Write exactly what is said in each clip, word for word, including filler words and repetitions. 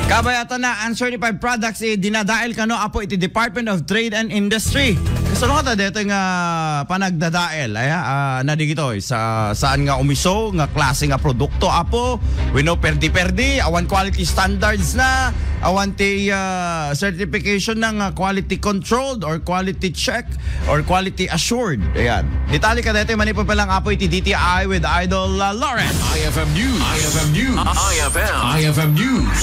Kabayatan na, uncertified products, eh, dinadael kano, Apo, iti Department of Trade and Industry. Kasano kata dito nga panagdadael, ay, ah, na digitoy, sa saan nga umiso, nga klase nga produkto, Apo? Wenno perdi-perdi, awan quality standards na, awan ti, ah, certification na nga quality controlled or quality check or quality assured. Ayan. Detalye kadaytoy manipud pa lang, Apo, iti D T I with Idol, uh, Lawrence. I F M News. I F M News. I F M. I F M News.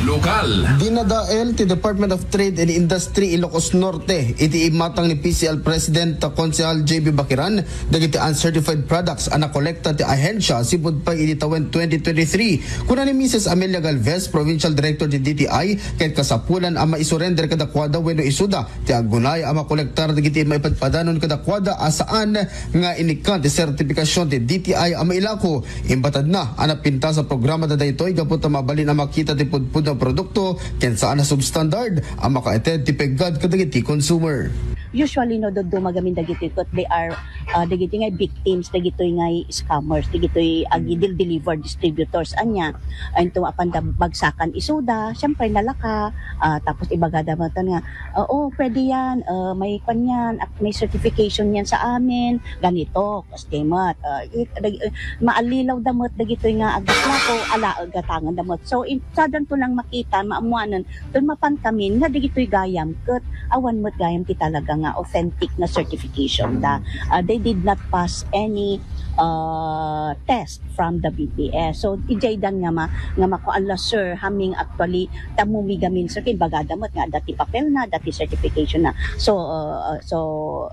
Lokal. Dinadael ti Department of Trade and Industry Ilocos Norte iti imatang ni P C L President Konsehal J B Bakiran dagiti uncertified products a nakolekta ti ahensya sipud pay idi tawen twenty twenty-three. Kuna ni Missus Amelia Galvez, Provincial Director ti D T I, ket kasapulan a maisurrender kadakuada wenno isuda ti agunay a makolektar dagiti maipadpadanon kadakuada a saan nga inikkan ti sertipikasyon ti D T I a mailako. Imbatadna a napintas a programada daytoy gapu ta mabalin a makita ti pudpud nga produkto ken saan a substandard a makaited ti peggad kadagiti consumer. Usually, no, dadduma gamin dagiti ket they are, ah, dagiti nga victims dagitoy nga scammers, dagitoy agi deliver distributors ania. Ay, ito, apan da, bagsakan isuda, siyempre nalaka, ah, tapos ibagada mo nga, "Oo, pwede yan, ah, may kwan yan, ak-, may certification yan sa amin, ganito, kastemat." Ah, i-, dag-, eh, maalilaw da met dagitoy nga agbaklako, alaagatangan da met. So, in, sadan to lang makita, maammuanan, ton mapan kami nga dagitoy gayam ket awan met gayam ti talaga nga authentic nga certification da. Ah, they did not pass any, ah, test from the B P S. So, idiay dan nga ma-, nga makuan la, sir, haming actually, tamumi gamin, sir, kay bagada met nga adda ti papel na, adda ti certification na. So, ah, ah, so,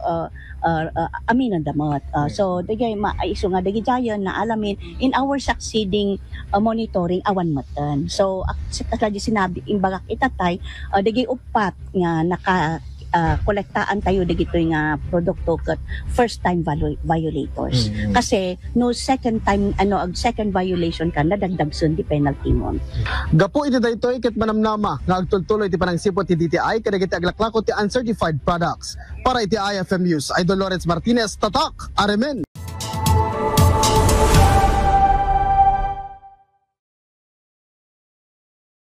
ah, ah, ah, aminan da met. Ah, so, dagay ma-, isu nga dagidiayen na alamin in our succeeding, ah, monitoring, awan metten. So, ak-, sa, sa sinabi, imbagak itatay, ah, dagay uppat nga naka, ah, kolektaan tayo dagitoy nga produkto ket first time valo-, violators. Mm. Kasi no second time, ano, ag second violation ka, nadagdagsen di penalty mo. Gapu iti daytoy ket manamnama nga agtultuloy ti panangsipud ti D T I kadagiti aglaklako ti uncertified products. Para iti I F M News, Idol Lawrence Martinez, Tatak, Aremen.